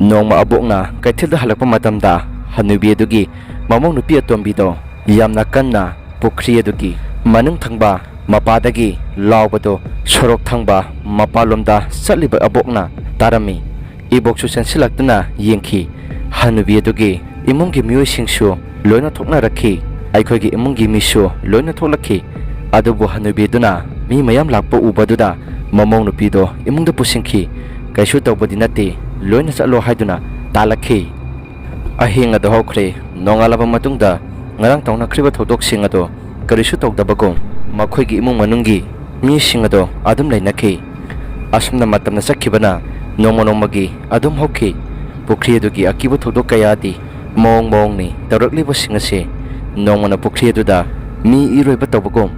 ꯅꯣꯡꯃ ꯑꯕꯣꯛꯅ ꯀꯩꯊꯦꯜꯗ ꯍꯜꯂꯛꯄ ꯃꯇꯝꯗ ꯍꯅꯨꯕꯤ ꯑꯗꯨꯒꯤ ꯃꯃꯧ ꯅꯨꯄꯤ ꯑꯇꯣꯝꯕꯤꯗꯣ ꯌꯥꯝꯅ ꯀꯟꯅ ꯄꯨꯈ꯭ꯔꯤ ꯑꯗꯨꯒꯤ ꯃꯅꯨꯡ ꯊꯪꯕ ꯃꯄꯥꯗꯒꯤ ꯂꯥꯎꯕꯗꯣ ꯁꯣꯔꯣꯛ ꯊꯪꯕ ꯃꯄꯥꯟꯂꯣꯝꯗ ꯆꯠꯂꯤꯕ ꯑꯕꯣꯛꯅ ꯇꯥꯔꯝꯃꯤ꯫ ꯏꯕꯣꯛꯁꯨ ꯆꯦꯟꯁꯤꯜꯂꯛꯇꯨꯅ ꯌꯦꯡꯈꯤ꯫ ꯍꯅꯨꯕꯤ ꯑꯗꯨꯒꯤ ꯏꯃꯨꯡꯒꯤ ꯃꯤꯑꯣꯏꯁꯤꯡꯁꯨ ꯂꯣꯏꯅ ꯊꯣꯛꯅꯔꯛꯈꯤ꯫ ꯑꯩꯈꯣꯏꯒꯤ ꯏꯃꯨꯡꯒꯤ ꯃꯤꯁꯨ ꯂꯣꯏꯅ ꯊꯣꯛꯂꯛꯈꯤ꯫ ꯑꯗꯨꯕꯨ ꯍꯅꯨꯕꯤ ꯑꯗꯨꯅ ꯃꯤ ꯃꯌꯥꯝ ꯂꯥꯛꯄ ꯎꯕꯗꯨꯗ ꯃꯃꯧ ꯅꯨꯄꯤꯗꯣ ꯏꯃꯨꯡꯗ ꯄꯨꯁꯤꯟꯈꯤ꯫ "ꯀꯩꯁꯨ ꯇꯧꯕꯗꯤ ꯅꯠꯇꯦ, ꯂꯣꯏꯅ ꯆꯠꯂꯣ" ꯍꯥꯏꯗꯨꯅ ꯇꯥꯜꯂꯛꯈꯤ꯫ ꯑꯍꯤꯡ ꯑꯗꯨ ꯍꯧꯈ꯭ꯔꯦ꯫ ꯅꯣꯡꯉꯥꯜꯂꯕ ꯃꯇꯨꯡꯗ ꯉꯔꯥꯡ ꯇꯧꯅꯈ꯭ꯔꯤꯕ ꯊꯧꯗꯣꯛꯁꯤꯡ ꯑꯗꯨ ꯀꯔꯤꯁꯨ ꯇꯧꯗꯕꯒꯨꯝ ꯃꯈꯣꯏꯒꯤ ꯏꯃꯨꯡ ꯃꯅꯨꯡꯒꯤ ꯃꯤꯁꯤꯡ ꯑꯗꯨ ꯑꯗꯨꯝ ꯂꯩꯅꯈꯤ꯫ ꯑꯁꯨꯝꯅ ꯃꯇꯝꯅ ꯆꯠꯈꯤꯕꯅ ꯅꯣꯡꯃ ꯅꯣꯡꯃꯒꯤ ꯑꯗꯨꯝ ꯍꯧꯈꯤ꯫ ꯄꯨꯈ꯭ꯔꯤ ꯑꯗꯨꯒꯤ ꯑꯀꯤꯕ ꯊꯧꯗꯣꯛ ꯀꯌꯥꯗꯤ ꯃꯑꯣꯡ ꯃꯑꯣꯡꯅꯤ ꯇꯧꯔꯛꯂꯤꯕꯁꯤꯡ ꯑꯁꯤ꯫ ꯅꯣꯡꯃꯅ ꯄꯨꯈ꯭ꯔꯤ ꯑꯗꯨꯗ ꯃꯤ ꯏꯔꯣꯏꯕ ꯇꯧꯕꯒꯨꯝ,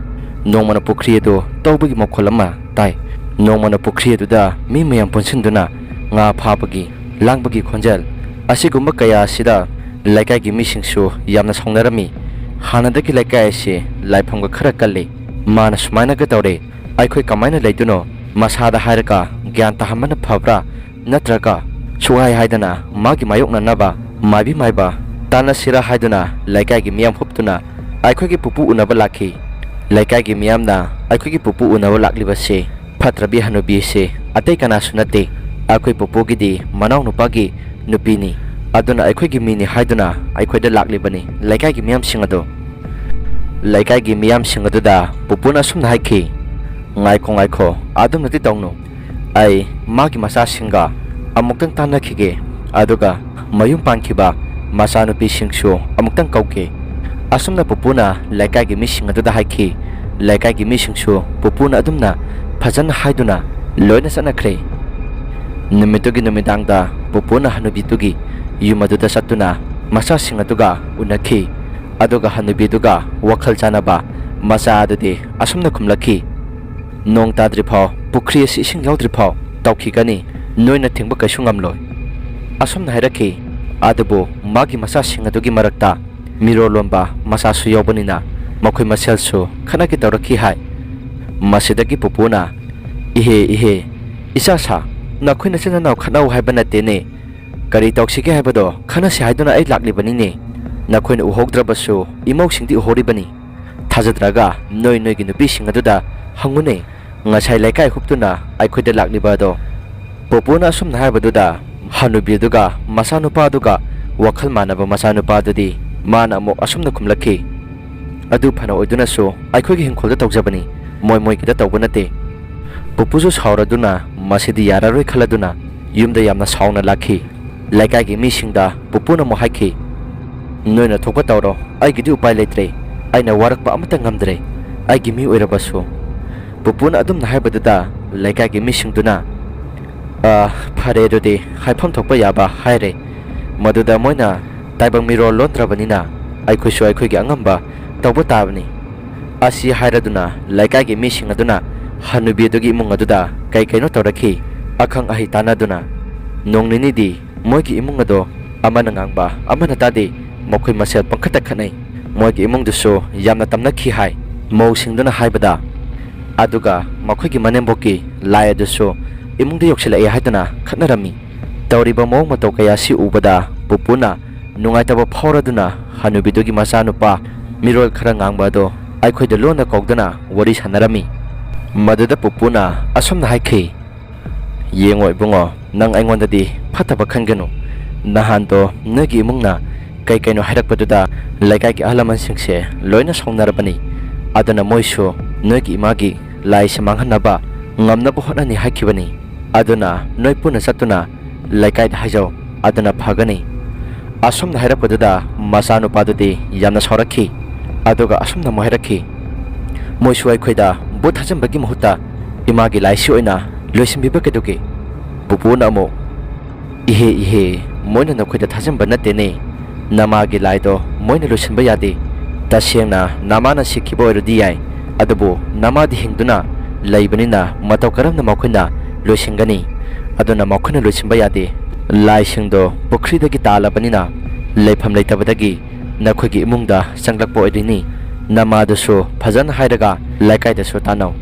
ꯅꯣꯡꯃꯅ ꯄꯨꯈ꯭ꯔꯤ ꯑꯗꯨ ꯇꯧꯕꯒꯤ ꯃꯈꯣꯜ ꯑꯃ ꯇꯥꯏ꯫ ꯅꯣꯡꯃꯅ ꯄꯨꯈ꯭ꯔꯤ ꯑꯗꯨꯗ ꯃꯤ ꯃꯌꯥꯝ ꯄꯨꯟꯁꯤꯟꯗꯨꯅ ꯉꯥ ꯐꯥꯕꯒꯤ, ꯂꯥꯡꯕꯒꯤ ꯈꯣꯟꯖꯦꯜ꯫ ꯑꯁꯤꯒꯨꯝꯕ ꯀꯌꯥ ꯑꯁꯤꯗ ꯂꯩꯀꯥꯏꯒꯤ ꯃꯤꯁꯤꯡꯁꯨ ꯌꯥꯝꯅ ꯁꯥꯎꯅꯔꯝꯃꯤ꯫ "ꯍꯥꯟꯅꯗꯒꯤ ꯂꯩꯀꯥꯏ ꯑꯁꯤ ꯂꯥꯏꯐꯝꯒ ꯈꯔ ꯀꯜꯂꯤ꯫ ꯃꯥꯅ ꯁꯨꯃꯥꯏꯅꯒ ꯇꯧꯔꯦ꯫ ꯑꯩꯈꯣꯏ ꯀꯃꯥꯏꯅ ꯂꯩꯗꯣꯏꯅꯣ? ꯃꯁꯥꯗ ꯍꯥꯏꯔꯒ ꯒ꯭ꯌꯥꯟ ꯇꯥꯍꯟꯕꯅ ꯐꯕ꯭ꯔꯥ? ꯅꯠꯇ꯭ꯔꯒ ꯁꯨꯛꯍꯥꯏ ꯍꯥꯏꯗꯅ ꯃꯥꯒꯤ ꯃꯥꯌꯣꯛꯅꯅꯕ ꯃꯥꯏꯕꯤ ꯃꯥꯏꯕ ꯇꯥꯟꯅꯁꯤꯔꯥ?" ꯍꯥꯏꯗꯨꯅ ꯂꯩꯀꯥꯏꯒꯤ ꯃꯤꯌꯥꯝ ꯍꯨꯞꯇꯨꯅ ꯑꯩꯈꯣꯏꯒꯤ ꯄꯨꯄꯨ ꯎꯅꯕ ꯂꯥꯛꯈꯤ꯫ ꯂꯩꯀꯥꯏꯒꯤ ꯃꯤꯌꯥꯝꯅ ꯑꯩꯈꯣꯏꯒꯤ ꯄꯨꯄꯨ ꯎꯅꯕ ꯂꯥꯛꯂꯤꯕꯁꯤ ꯐꯠꯇ꯭ꯔꯕꯤ ꯍꯅꯨꯕꯤꯁꯤ ꯑꯇꯩ ꯀꯅꯥꯁꯨ ꯅꯠꯇꯦ, ꯑꯩꯈꯣꯏ ꯄꯨꯄꯨꯒꯤꯗꯤ ꯃꯅꯥꯎꯅꯨꯄꯥꯒꯤ ꯅꯨꯄꯤꯅꯤ꯫ ꯑꯗꯨꯅ ꯑꯩꯈꯣꯏꯒꯤ ꯃꯤꯅꯤ ꯍꯥꯏꯗꯨꯅ ꯑꯩꯈꯣꯏꯗ ꯂꯥꯛꯂꯤꯕꯅꯤ꯫ ꯂꯩꯀꯥꯏꯒꯤ ꯃꯤꯌꯥꯝꯁꯤꯡ ꯑꯗꯨ, ꯂꯩꯀꯥꯏꯒꯤ ꯃꯤꯌꯥꯝꯁꯤꯡ ꯑꯗꯨꯗ ꯄꯨꯄꯨꯅ ꯑꯁꯨꯝꯅ ꯍꯥꯏꯈꯤ, "ꯉꯥꯏꯈꯣ, ꯉꯥꯏꯈꯣ, ꯑꯗꯨꯝꯅꯗꯤ ꯇꯧꯅꯨ꯫ ꯑꯩ ꯃꯥꯒꯤ ꯃꯆꯥꯁꯤꯡꯒ ꯑꯃꯨꯛꯇꯪ ꯇꯥꯟꯅꯈꯤꯒꯦ, ꯑꯗꯨꯒ ꯃꯌꯨꯝ ꯄꯥꯟꯈꯤꯕ ꯃꯆꯥꯅꯨꯄꯤꯁꯤꯡꯁꯨ ꯑꯃꯨꯛꯇꯪ ꯀꯧꯒꯦ꯫ ꯑꯁꯨꯝꯅ ꯄꯨꯄꯨꯅ ꯂꯩꯀꯥꯏꯒꯤ ꯃꯤꯁꯤꯡ ꯑꯗꯨꯗ ꯍꯥꯏꯈꯤ꯫ ꯂꯩꯀꯥꯏꯒꯤ ꯃꯤꯁꯤꯡꯁꯨ ꯄꯨꯄꯨꯅ ꯑꯗꯨꯝꯅ ꯐꯖꯅ ꯍꯥꯏꯗꯨꯅ ꯂꯣꯏꯅ ꯆꯠꯅꯈ꯭ꯔꯦ꯫ ꯅꯨꯃꯤꯠꯇꯨꯒꯤ ꯅꯨꯃꯤꯗꯥꯡꯗ ꯄꯨꯄꯨꯅ ꯍꯅꯨꯕꯤꯗꯨꯒꯤ ꯌꯨꯝ ꯑꯗꯨꯗ ꯆꯠꯇꯨꯅ ꯃꯆꯥꯁꯤꯡ ꯑꯗꯨꯒ ꯎꯅꯈꯤ꯫ ꯑꯗꯨꯒ ꯍꯅꯨꯕꯤꯗꯨꯒ ꯋꯥꯈꯜ ꯆꯥꯟꯅꯕ ꯃꯆꯥ ꯑꯗꯨꯗꯤ ꯑꯁꯨꯝꯅ ꯈꯨꯝꯂꯛꯈꯤ, "ꯅꯣꯡ ꯇꯥꯗ꯭ꯔꯤꯐꯥꯎ, ꯄꯨꯈ꯭ꯔꯤ ꯑꯁꯤ ꯏꯁꯤꯡ ꯌꯥꯎꯗ꯭ꯔꯤꯐꯥꯎ ꯇꯧꯈꯤꯒꯅꯤ꯫ ꯅꯣꯏꯅ ꯊꯤꯡꯕ ꯀꯩꯁꯨ ꯉꯝꯂꯣꯏ"꯫ ꯑꯁꯨꯝꯅ ꯍꯥꯏꯔꯛꯈꯤ꯫ ꯑꯗꯨꯕꯨ ꯃꯥꯒꯤ ꯃꯆꯥꯁꯤꯡ ꯑꯗꯨꯒꯤ ꯃꯔꯛꯇ ꯃꯤꯔꯣꯜ ꯂꯣꯟꯕ ꯃꯆꯥꯁꯨ ꯌꯥꯎꯕꯅꯤꯅ ꯃꯈꯣꯏ ꯃꯁꯦꯜꯁꯨ ꯈꯠꯅꯒꯦ ꯇꯧꯔꯛꯈꯤ ꯍꯥꯏ꯫ ꯃꯁꯤꯗꯒꯤ ꯄꯨꯄꯨꯅ, "ꯏꯍꯦ, ꯏꯍꯦ, ꯏꯆꯥ ꯁꯥ, ꯅꯈꯣꯏ ꯅꯆꯤꯟ ꯅꯅꯥꯎ ꯈꯠꯅꯧ ꯍꯥꯏꯕ ꯅꯠꯇꯦꯅꯦ꯫ ꯀꯔꯤ ꯇꯧꯁꯤꯒꯦ ꯍꯥꯏꯕꯗꯣ ꯈꯟꯅꯁꯤ ꯍꯥꯏꯗꯨꯅ ꯑꯩ ꯂꯥꯛꯂꯤꯕꯅꯤꯅꯦ꯫ ꯅꯈꯣꯏꯅ ꯎꯍꯧꯗ꯭ꯔꯕꯁꯨ ꯏꯃꯧꯁꯤꯡꯗꯤ ꯎꯍꯧꯔꯤꯕꯅꯤ꯫ ꯊꯥꯖꯗ꯭ꯔꯒ ꯅꯣꯏ ꯅꯣꯏꯒꯤ ꯅꯨꯄꯤꯁꯤꯡ ꯑꯗꯨꯗ ꯍꯪꯉꯨꯅꯦ꯫ ꯉꯁꯥꯏ ꯂꯩꯀꯥꯏ ꯍꯨꯞꯇꯨꯅ ꯑꯩꯈꯣꯏꯗ ꯂꯥꯛꯂꯤꯕ ꯑꯗꯣ"꯫ ꯄꯨꯄꯨꯅ ꯑꯁꯨꯝꯅ ꯍꯥꯏꯕꯗꯨꯗ ꯍꯅꯨꯕꯤ ꯑꯗꯨꯒ ꯃꯆꯥꯅꯨꯄꯥ ꯑꯗꯨꯒ ꯋꯥꯈꯜ ꯃꯥꯟꯅꯕ ꯃꯆꯥꯅꯨꯄꯥ ꯑꯗꯨꯗꯤ ꯃꯥꯅ ꯑꯃꯨꯛ ꯑꯁꯨꯝꯅ ꯈꯨꯝꯂꯛꯈꯤ, "ꯑꯗꯨ ꯐꯅ ꯑꯣꯏꯗꯨꯅꯁꯨ ꯑꯩꯈꯣꯏꯒꯤ ꯍꯤꯡꯈꯣꯜꯗ ꯇꯧꯖꯕꯅꯤ, ꯃꯣꯏ ꯃꯣꯏꯒꯤꯗ ꯇꯧꯕ ꯅꯠꯇꯦ"꯫ ꯄꯨꯄꯨꯁꯨ ꯁꯥꯎꯔꯗꯨꯅ ꯃꯁꯤꯗꯤ ꯌꯥꯔꯔꯣꯏ ꯈꯜꯂꯗꯨꯅ ꯌꯨꯝꯗ ꯌꯥꯝꯅ ꯁꯥꯎꯅ ꯂꯥꯛꯈꯤ꯫ ꯂꯩꯀꯥꯏꯒꯤ ꯃꯤꯁꯤꯡꯗ ꯄꯨꯄꯨꯅ ꯑꯃꯨꯛ ꯍꯥꯏꯈꯤ, "ꯅꯣꯏꯅ ꯊꯣꯛꯄ ꯇꯧꯔꯣ, ꯑꯩꯒꯤꯗꯤ ꯎꯄꯥꯏ ꯂꯩꯇ꯭ꯔꯦ꯫ ꯑꯩꯅ ꯋꯥꯔꯛꯄ ꯑꯃꯠꯇ ꯉꯝꯗ꯭ꯔꯦ, ꯑꯩꯒꯤ ꯃꯤ ꯑꯣꯏꯔꯕꯁꯨ"꯫ ꯄꯨꯄꯨꯅ ꯑꯗꯨꯝꯅ ꯍꯥꯏꯕꯗꯨꯗ ꯂꯩꯀꯥꯏꯒꯤ ꯃꯤꯁꯤꯡꯗꯨꯅ, "ꯑ, ꯐꯔꯦ, ꯑꯗꯨꯗꯤ ꯍꯥꯏꯐꯝ ꯊꯣꯛꯄ ꯌꯥꯕ ꯍꯥꯏꯔꯦ꯫ ꯃꯗꯨꯗ ꯃꯣꯏꯅ ꯇꯥꯏꯕꯪ ꯃꯤꯔꯣꯜ ꯂꯣꯟꯗ꯭ꯔꯕꯅꯤꯅ ꯑꯩꯈꯣꯏꯁꯨ ꯑꯩꯈꯣꯏꯒꯤ ꯑꯉꯝꯕ ꯇꯧꯕ ꯇꯥꯕꯅꯤ"꯫ ꯑꯁꯤ ꯍꯥꯏꯔꯗꯨꯅ ꯂꯩꯀꯥꯏꯒꯤ ꯃꯤꯁꯤꯡ ꯑꯗꯨꯅ ꯍꯅꯨꯕꯤ ꯑꯗꯨꯒꯤ ꯏꯃꯨꯡ ꯑꯗꯨꯗ ꯀꯩ ꯀꯩꯅꯣ ꯇꯧꯔꯛꯈꯤ꯫ ꯑꯈꯪ ꯑꯍꯩ ꯇꯥꯟꯅꯗꯨꯅ ꯅꯣꯡ ꯅꯤꯅꯤꯗꯤ ꯃꯣꯏꯒꯤ ꯏꯃꯨꯡ ꯑꯗꯣ ꯑꯃꯅ ꯉꯥꯡꯕ ꯑꯃꯅ ꯇꯥꯗꯦ, ꯃꯈꯣꯏ ꯃꯁꯦꯜ ꯄꯪꯈꯠꯇ ꯈꯠꯅꯩ꯫ ꯃꯣꯏꯒꯤ ꯏꯃꯨꯡꯗꯨꯁꯨ ꯌꯥꯝꯅ ꯇꯝꯅꯈꯤ ꯍꯥꯏ ꯃꯧꯁꯤꯡꯗꯨꯅ ꯍꯥꯏꯕꯗ꯫ ꯑꯗꯨꯒ ꯃꯈꯣꯏꯒꯤ ꯃꯅꯦꯝꯕꯣꯛꯀꯤ ꯂꯥꯏ ꯑꯗꯨꯁꯨ ꯏꯃꯨꯡꯗ ꯌꯧꯁꯤꯜꯂꯛꯑꯦ ꯍꯥꯏꯗꯨꯅ ꯈꯠꯅꯔꯝꯃꯤ꯫ ꯇꯧꯔꯤꯕ ꯃꯑꯣꯡ ꯃꯇꯧ ꯀꯌꯥ ꯑꯁꯤ ꯎꯕꯗ ꯄꯨꯄꯨꯅ ꯅꯨꯡꯉꯥꯏꯇꯕ ꯐꯥꯎꯔꯗꯨꯅ ꯍꯅꯨꯕꯤꯗꯨꯒꯤ ꯃꯆꯥꯅꯨꯄꯥ ꯃꯤꯔꯣꯜ ꯈꯔ ꯉꯥꯡꯕ ꯑꯗꯣ ꯑꯩꯈꯣꯏꯗ ꯂꯣꯟꯅ ꯀꯧꯗꯨꯅ ꯋꯥꯔꯤ ꯁꯥꯟꯅꯔꯝꯃꯤ꯫ ꯃꯗꯨꯗ ꯄꯨꯄꯨꯅ ꯑꯁꯨꯝꯅ ꯍꯥꯏꯈꯤ, "ꯌꯦꯡꯉꯣ ꯏꯕꯨꯡꯉꯣ, ꯅꯪ ꯑꯩꯉꯣꯟꯗꯗꯤ ꯐꯠꯇꯕ ꯈꯟꯒꯅꯨ꯫ ꯅꯍꯥꯟꯗꯣ ꯅꯣꯏꯒꯤ ꯏꯃꯨꯡꯅ ꯀꯩ ꯀꯩꯅꯣ ꯍꯥꯏꯔꯛꯄꯗꯨꯗ ꯂꯩꯀꯥꯏꯒꯤ ꯑꯍꯜ ꯂꯃꯟꯁꯤꯡꯁꯦ ꯂꯣꯏꯅ ꯁꯥꯎꯅꯔꯕꯅꯤ꯫ ꯑꯗꯨꯅ ꯃꯣꯏꯁꯨ ꯅꯣꯏꯒꯤ ꯏꯃꯥꯒꯤ ꯂꯥꯏꯁꯦ ꯃꯥꯡꯍꯟꯅꯕ ꯉꯝꯅꯕ ꯍꯣꯠꯅꯅꯤ ꯍꯥꯏꯈꯤꯕꯅꯤ꯫ ꯑꯗꯨꯅ ꯅꯣꯏ ꯄꯨꯟꯅ ꯆꯠꯇꯨꯅ ꯂꯩꯀꯥꯏꯗ ꯍꯥꯏꯖꯧ, ꯑꯗꯨꯅ ꯐꯒꯅꯤ"꯫ ꯑꯁꯨꯝꯅ ꯍꯥꯏꯔꯛꯄꯗꯨꯗ ꯃꯆꯥꯅꯨꯄꯥꯗꯨꯗꯤ ꯌꯥꯝꯅ ꯁꯥꯎꯔꯛꯈꯤ꯫ ꯑꯗꯨꯒ ꯑꯁꯨꯝꯅ ꯑꯃꯨꯛ ꯍꯥꯏꯔꯛꯈꯤ, "ꯃꯣꯏꯁꯨ ꯑꯩꯈꯣꯏꯗ ꯚꯨꯠ ꯊꯥꯖꯤꯟꯕꯒꯤ ꯃꯍꯨꯠꯇ ꯏꯃꯥꯒꯤ ꯂꯥꯏꯁꯤ ꯑꯣꯏꯅ ꯂꯣꯏꯁꯤꯟꯕꯤꯕ ꯀꯩꯗꯧꯒꯦ?" ꯄꯨꯄꯨꯅ ꯑꯃꯨꯛ, "ꯏꯍꯦ, ꯏꯍꯦ, ꯃꯣꯏꯅ ꯅꯈꯣꯏꯗ ꯊꯥꯖꯤꯟꯕ ꯅꯠꯇꯦꯅꯦ꯫ ꯅꯃꯥꯒꯤ ꯂꯥꯏꯗꯣ ꯃꯣꯏꯅ ꯂꯣꯏꯁꯤꯟꯕ ꯌꯥꯗꯦ꯫ ꯇꯁꯦꯡꯅ ꯅꯃꯥꯅ ꯁꯤꯈꯤꯕ ꯑꯣꯏꯔꯗꯤ ꯌꯥꯏ, ꯑꯗꯨꯕꯨ ꯅꯃꯥꯗꯤ ꯍꯤꯡꯗꯨꯅ ꯂꯩꯕꯅꯤꯅ ꯃꯇꯧ ꯀꯔꯝꯅ ꯃꯈꯣꯏꯅ ꯂꯣꯏꯁꯤꯟꯒꯅꯤ? ꯑꯗꯨꯅ ꯃꯈꯣꯏꯅ ꯂꯣꯏꯁꯤꯟꯕ ꯌꯥꯗꯦ꯫ ꯂꯥꯏꯁꯤꯡꯗꯣ ꯄꯨꯈ꯭ꯔꯤꯗꯒꯤ ꯇꯥꯜꯂꯕꯅꯤꯅ ꯂꯩꯐꯝ ꯂꯩꯇꯕꯗꯒꯤ ꯅꯈꯣꯏꯒꯤ ꯏꯃꯨꯡꯗ ꯆꯪꯂꯛꯄ ꯑꯣꯏꯔꯤꯅꯤ꯫ ꯅꯃꯥꯗꯨꯁꯨ ꯐꯖꯅ ꯍꯥꯏꯔꯒ ꯂꯩꯀꯥꯏꯗꯁꯨ ꯇꯥꯟꯅꯧ꯫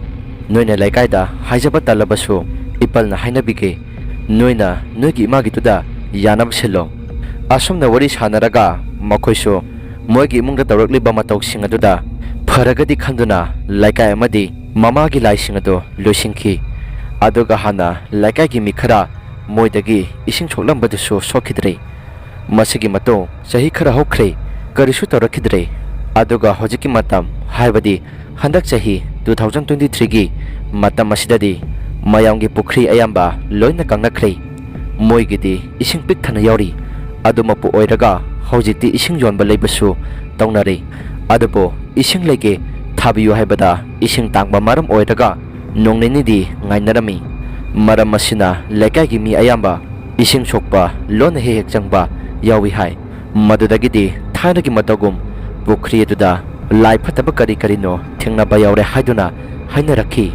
ꯅꯣꯏꯅ ꯂꯩꯀꯥꯏꯗ ꯍꯥꯏꯖꯕ ꯇꯜꯂꯕꯁꯨ ꯏꯄꯜꯅ ꯍꯥꯏꯅꯕꯤꯒꯦ꯫ ꯅꯣꯏꯅ ꯅꯣꯏꯒꯤ ꯏꯃꯥꯒꯤꯗꯨꯗ ꯌꯥꯅꯕ ꯁꯤꯜꯂꯣ꯫" ꯑꯁꯨꯝꯅ ꯋꯥꯔꯤ ꯁꯥꯟꯅꯔꯒ ꯃꯈꯣꯏꯁꯨ ꯃꯣꯏꯒꯤ ꯏꯃꯨꯡꯗ ꯇꯧꯔꯛꯂꯤꯕ ꯃꯇꯧꯁꯤꯡ ꯑꯗꯨꯗ ꯐꯔꯒꯗꯤ ꯈꯟꯗꯨꯅ ꯂꯩꯀꯥꯏ ꯑꯃꯗꯤ ꯃꯃꯥꯒꯤ ꯂꯥꯏꯁꯤꯡ ꯑꯗꯨ ꯂꯣꯏꯁꯤꯟꯈꯤ꯫ ꯑꯗꯨꯒ ꯍꯥꯟꯅ ꯂꯩꯀꯥꯏꯒꯤ ꯃꯤ ꯈꯔ ꯃꯣꯏꯗꯒꯤ ꯏꯁꯤꯡ ꯁꯣꯛꯂꯝꯕꯗꯨꯁꯨ ꯁꯣꯛꯈꯤꯗ꯭ꯔꯦ꯫ ꯃꯁꯤꯒꯤ ꯃꯇꯨꯡ ꯆꯍꯤ ꯈꯔ ꯍꯧꯈ꯭ꯔꯦ, ꯀꯔꯤꯁꯨ ꯇꯧꯔꯛꯈꯤꯗ꯭ꯔꯦ꯫ ꯑꯗꯨꯒ ꯍꯧꯖꯤꯛꯀꯤ ꯃꯇꯝ, ꯍꯥꯏꯕꯗꯤ ꯍꯟꯗꯛ ꯆꯍꯤ two thousand twenty three ꯒꯤ ꯃꯇꯝ ꯑꯁꯤꯗꯗꯤ ꯃꯌꯥꯝꯒꯤ ꯄꯨꯈ꯭ꯔꯤ ꯑꯌꯥꯝꯕ ꯂꯣꯏꯅ ꯀꯪꯅꯈ꯭ꯔꯦ꯫ ꯃꯣꯏꯒꯤꯗꯤ ꯏꯁꯤꯡ ꯄꯤꯛ ꯊꯟꯅ ꯌꯥꯎꯔꯤ꯫ ꯑꯗꯨꯃꯛꯄꯨ ꯑꯣꯏꯔꯒ ꯍꯧꯖꯤꯛꯇꯤ ꯏꯁꯤꯡ ꯌꯣꯟꯕ ꯂꯩꯕꯁꯨ ꯇꯧꯅꯔꯦ꯫ ꯑꯗꯨꯕꯨ ꯏꯁꯤꯡ ꯂꯩꯒꯦ ꯊꯥꯕꯤꯌꯨ ꯍꯥꯏꯕꯗ ꯏꯁꯤꯡ ꯇꯥꯡꯕ ꯃꯔꯝ ꯑꯣꯏꯔꯒ ꯅꯣꯡ ꯅꯤꯅꯤꯗꯤ ꯉꯥꯏꯅꯔꯝꯃꯤ꯫ ꯃꯔꯝ ꯑꯁꯤꯅ ꯂꯩꯀꯥꯏꯒꯤ ꯃꯤ ꯑꯌꯥꯝꯕ ꯏꯁꯤꯡ ꯁꯣꯛꯄ ꯂꯣꯟꯅ ꯍꯦꯛ ꯍꯦꯛ ꯆꯪꯕ ꯌꯥꯎꯏ ꯍꯥꯏ꯫ ꯃꯗꯨꯗꯒꯤꯗꯤ ꯊꯥꯏꯅꯒꯤ ꯃꯇꯧꯒꯨꯝ ꯄꯨꯈ꯭ꯔꯤ ꯑꯗꯨꯗ ꯂꯥꯏ ꯐꯠꯇꯕ ꯀꯔꯤ ꯀꯔꯤꯅꯣ ꯊꯦꯡꯅꯕ ꯌꯥꯎꯔꯦ ꯍꯥꯏꯗꯨꯅ ꯍꯥꯏꯅꯔꯛꯈꯤ꯫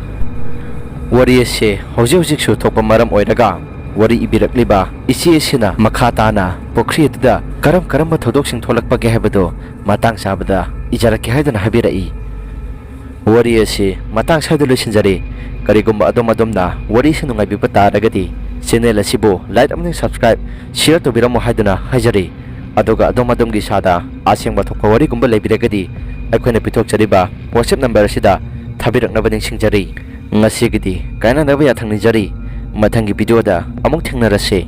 ꯋꯥꯔꯤ ꯑꯁꯤ ꯍꯧꯖꯤꯛ ꯍꯧꯖꯤꯛꯁꯨ ꯊꯣꯛꯄ ꯃꯔꯝ ꯑꯣꯏꯔꯒ ꯋꯥꯔꯤ ꯏꯕꯤꯔꯛꯂꯤꯕ ꯏꯆꯦ ꯑꯁꯤꯅ ꯃꯈꯥ ꯇꯥꯅ ꯄꯨꯈ꯭ꯔꯤ ꯑꯗꯨꯗ ꯀꯔꯝ ꯀꯔꯝꯕ ꯊꯧꯗꯣꯛꯁꯤꯡ ꯊꯣꯛꯂꯛꯄꯒꯦ ꯍꯥꯏꯕꯗꯨ ꯃꯇꯥꯡ ꯆꯥꯕꯗ ꯏꯖꯔꯛꯀꯦ ꯍꯥꯏꯗꯨꯅ ꯍꯥꯏꯕꯤꯔꯛꯏ꯫ ꯋꯥꯔꯤ ꯑꯁꯤ ꯃꯇꯥꯡ ꯁ꯭ꯋꯥꯏꯗ ꯂꯣꯏꯁꯤꯟꯖꯔꯦ꯫ ꯀꯔꯤꯒꯨꯝꯕ ꯑꯗꯣꯝ ꯑꯗꯣꯝꯅ ꯋꯥꯔꯤ ꯑꯁꯤ ꯅꯨꯡꯉꯥꯏꯕꯤꯕ ꯇꯥꯔꯒꯗꯤ channel ꯑꯁꯤꯕꯨ like ꯑꯃꯗꯤ subscribe, share ꯇꯧꯕꯤꯔꯝꯃꯨ ꯍꯥꯏꯗꯨꯅ ꯍꯥꯏꯖꯔꯤ꯫ ꯑꯗꯨꯒ ꯑꯗꯣꯝ ꯑꯗꯣꯝꯒꯤ ꯏꯁꯥꯗ ꯑꯁꯦꯡꯕ ꯊꯣꯛꯄ ꯋꯥꯔꯤꯒꯨꯝꯕ ꯂꯩꯕꯤꯔꯒꯗꯤ ꯑꯩꯈꯣꯏꯅ ꯄꯤꯊꯣꯛꯆꯔꯤꯕ WhatsApp number ꯑꯁꯤꯗ ꯊꯥꯕꯤꯔꯛꯅꯕ ꯅꯤꯡꯁꯤꯡꯖꯔꯤ꯫ ꯉꯁꯤꯒꯤꯗꯤ ꯀꯥꯏꯅꯅꯕ ꯌꯥꯊꯪ ꯅꯤꯖꯔꯤ꯫ ꯃꯊꯪꯒꯤ video ꯗ ꯑꯃꯨꯛ ꯊꯦꯡꯅꯔꯁꯤ꯫